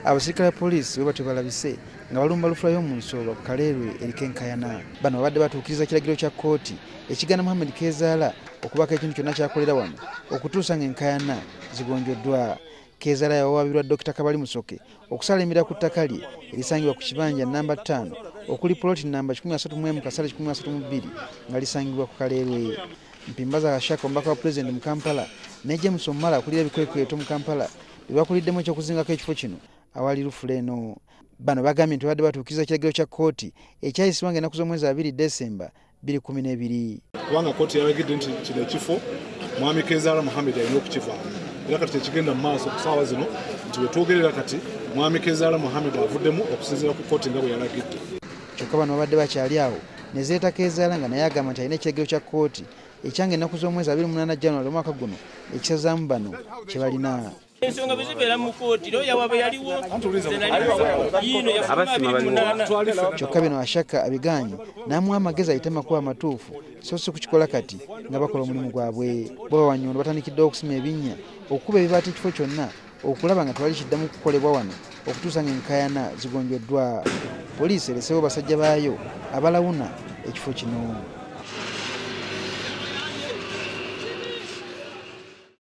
Abasirikale ba poliisi bwe batyo balabise nga balumba lufula y'omu nsolo ku Kaleerwe eriko enkayana. Bano babadde batuukiriza kiragiro kya kkooti ekigaana Muhammed Kezaala okubaako ekintu kyonna ky'akolera wano okutuusa ng'enkayana zigonjoddwa. Kezaala yawawaabirwa Dr. Kabali Musoke okusala emira ku ttaka lye erisangibwa ku kibanja namba 5 okuli poloti namba 131 kasale 132 nga lisangibwa ku Kaleerwe. Mpimbaza Kashaka omubaka wa pulezidenti mu Kampala ne James Omala akulira ebikwekweto mu Kampala be bakuliddemu eky'okuzingako ekifo kino awali lufula eno. Bano bagambye nti babadde batuukiriza kiragiro kya kkooti ekyayisibwa ng'ennaku z'omwezi 2 Desemba 2012. Kubanga kkooti yalagidde nti kino ekifo Mwami Kezaala Muhammed alina okukivaamu, era kati tekigenda mu maaso ku ssaawa zino nti we twogerera kati Mwami Kezaala Muhammed avuddemu okusinziira ku kkooti nga bwe yalagidde. Kyokka bano babadde bakyali awo ne zeeta Kezaala nga naye agamba nti alina ekiragiro kya kkooti ekyanga ennaku z'omwezi 28 January omwaka guno ekisazaamu bano kye balina. Ensonga bwe zibeera mu kkooti looya waabwe yaliwo yiino yafuluma 28. Kyokka bino Ashaka abigaanye n'amuwa amagezi ayite amakubo amatuufu so si kukikola kati nga bakola omulimu gwabwe. Bo bawannyondo batandikiddewo okusima ebinnya okukuba ebibaati ekifo kyonna okulaba nga tewali kiddamu kukolebwa wano okutuusa ng'enkayana zigonjoddwa. Poliisi ereseewo basajja baayo abalawuna ekifo kino.